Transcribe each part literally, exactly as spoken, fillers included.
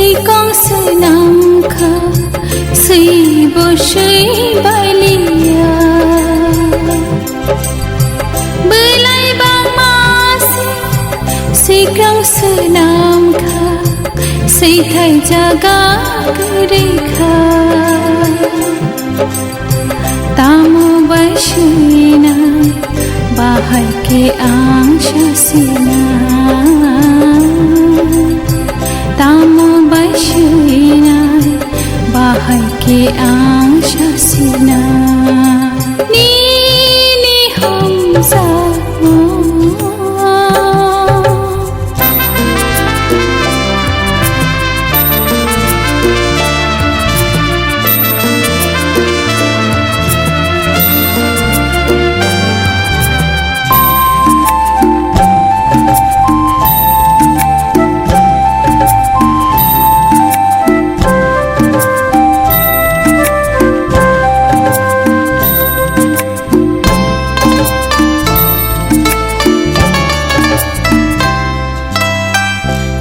Sikong swnam kha, swibo swi bailiya. Belai bangma se, sikrang swnam kha, swithai jaga kwrwi kha. Tamo bai swinai, bahai khe ang sasina. Tamo bai swinai, bahai khe ang sasina. Nini hamjakmung.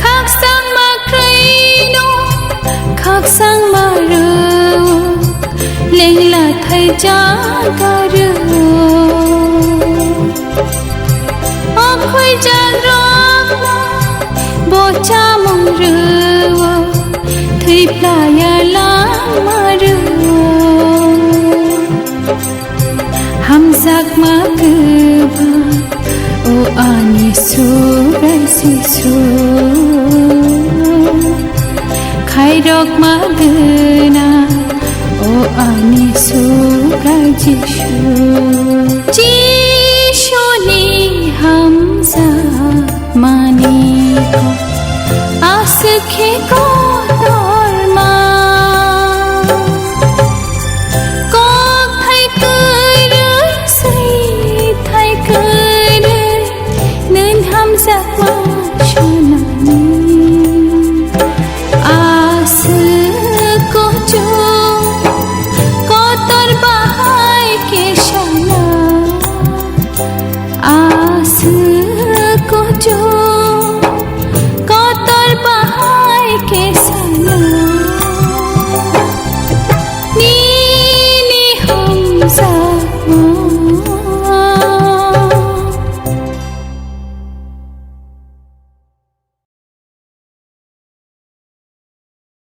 Khakchangma kwrwino, khakchangma rwo, lengla thaijaga rwo. O khwijakrokno bo chamung rwo, thwi phlaiya langma rwo. Hamjakma kwbang, o ani Subrai Jisu. Khairokma gwnang, o ani Subrai Jisu. Jisuni hamjakmani kok, aswk khe kok